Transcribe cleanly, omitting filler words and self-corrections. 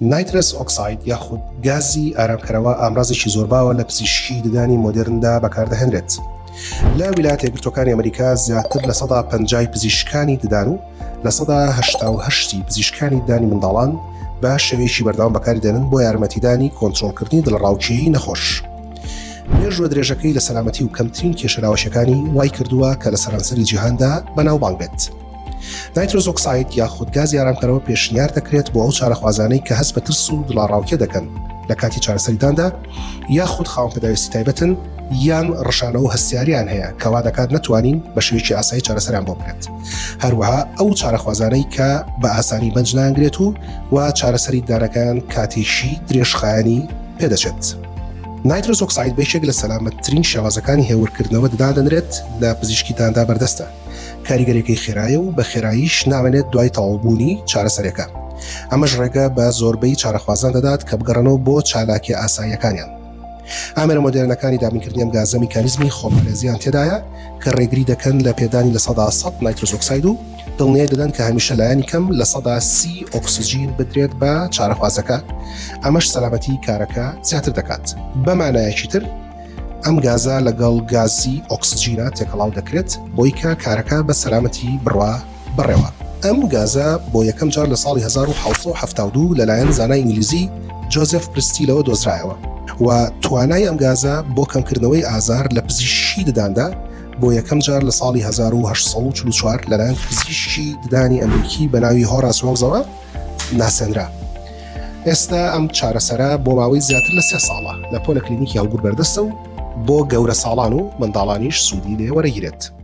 Nitrous oxide یاخود گازی ئارامکەرەوە ئامرازێکی زۆر باوە لە پزیشکی ددانی مۆدێرندا بەکاردەهێنرێت. لە ویلایەتە یەکگرتووەکانی ئەمریکا زیاتر 50% پزیشکانی ددان و 88% پزیشکانی ددانی منداڵان بە شێوەیەکی بەردەوام بەکاری دێنن بۆ یارمەتیدانی کۆنترۆڵکردنی دڵەڕاوکێی نەخۆش. مێژووە درێژەکەی لە سەلامەتی و کەمترین کێشە لاوەکیەکانی وای کردووە کە لە سەرانسەری جیهاندا بەناوبانگ بێت. Nitrous oxide یاخود گازی ئارامکەرەوە پێشنیار دەکرێت بۆ ئەو چارەخوازانەی کە هەست بە ترس و دڵەڕاوکێ دەکەن لە کاتی چارەسەریداندا یاخود خاوەن پێداویستی تایبەتن یان ڕشانەوە و هەستیاریان هەیە کەوا دەکات نەتوانین بە شێوەیەکی ئاسایی چارەسەریان بۆ بکرێت هەروەها ئەو چارەخوازانەی کە بە ئاسانی بەنج نانگرێت و و چارەسەری ددانەکان کاتێکی درێژخایەنی پێدەچێت. Nitrous oxide بە یەکێک لە سەلامەتترین شێوازەکانی هێورکردنەوە ددان دەنرێت لە پزیشکی دداندا بەردەستە. کاریگەریەکەی خێرایە و بە خێراییش نامێنێت دوای تەواوبوونی چارەسەرەکە. ئەمەش ڕێگە بە زۆربەی چارەخوازان دەدات کە بگەڕێنەوە بۆ چالاکیە ئاساییەکانیان. ئامێرە مۆدێرنەکانی دابینکردنی ئەم گازە میکانیزمی خۆپارێزیان تێدایە کە ڕێگری دەکەن لە پێدانی 100% nitrous oxide و دڵنیای دەدەن کە هەمیشە لایەنی کەم 30% ئۆکسجین بدرێت بە چارەخوازەکە، ئەمەش سەلامەتی کارەکە زیاتر دەکات. بە مانایەکی تر ئەم گازە لەگەڵ گازی ئۆکسجینە تێکەڵاو دەکرێت بۆی کە کارەکە بە سەلامەتی بڕوا بەڕێوە. ئەم گازە بۆ یەکەم جار لە ساڵی 1772 لەلایەن زانای ئینگلیزی جۆزێف پرستیلەوە دۆزرایەوە و توانای ئەم گازە بۆ کەمکردنەوەی ئازار لە پزیشکی دداندا بۆ یەکەم جار لە ساڵی 1844 لەلایەن پزیشکی ددانی ئەمریکی بە ناوی هۆراس وێڵزەوە ناسێنرا. ئێستا ئەم چارەسەرە بۆ ماوەی زیاتر لە سێ ساڵە لە پۆلە کلینیکی هەڵگورد بەردەستە و بۆ گەورە ساڵان و منداڵانیش سوودی لێ وەرەگیرێت.